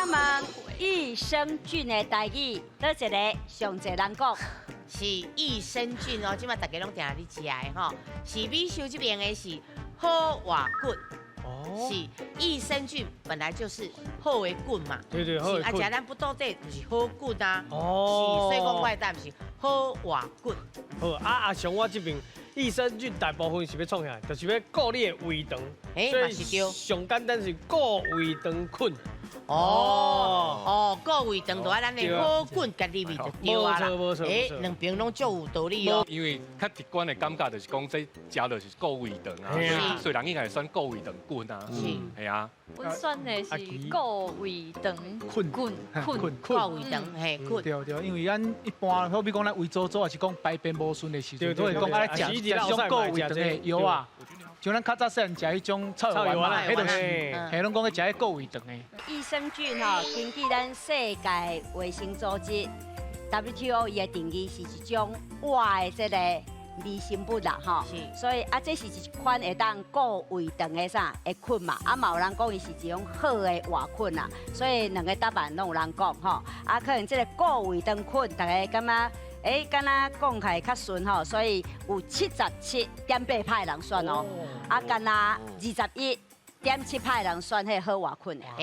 請問益生菌的台語，佗一个上濟人講？是益生菌哦，這馬大家攏定咧食的吼。是美秀這邊的是好活菌。哦，是益生菌本來就是好的菌嘛。對，好的是啊，菌。食咱腹肚底就是好菌啊。哦。是，所以講我的答案是好活菌。好啊，阿雄我這邊益生菌大部分是欲創啥？就是欲顧你的胃腸。欸，嘛是對。上簡單是顧胃腸菌。哦哦，顧胃腸就愛咱的好菌共入去就對啊啦。無錯無錯。欸，兩邊攏足有道理哦。因為較直觀的感覺就是講，這食落是顧胃腸啊，所以人應該會選顧胃腸菌啊。是，係啊。阮選的是顧胃腸菌菌菌。顧胃腸嘿菌。對對，因為咱一般好比講咱胃阻阻，抑是講排便無順的時陣，都會講愛食食這種顧胃腸的藥啊。像咱較早細漢食彼種草藥丸嘛，彼就是，彼攏講去食彼顧胃腸的。益生菌吼，根據咱世界衛生組織 WTO 伊的定義是一種活的這个微生物啦，吼。所以啊，這是一款會當顧胃腸的啥的菌嘛，啊嘛有人講伊是一種好的活菌啦，所以兩個答案攏有人講吼。啊，可能這个顧胃腸菌，大家感覺，欸，敢若講起來較順吼，所以有77.8%人選哦，啊，敢若21.7%人選彼个好活菌的。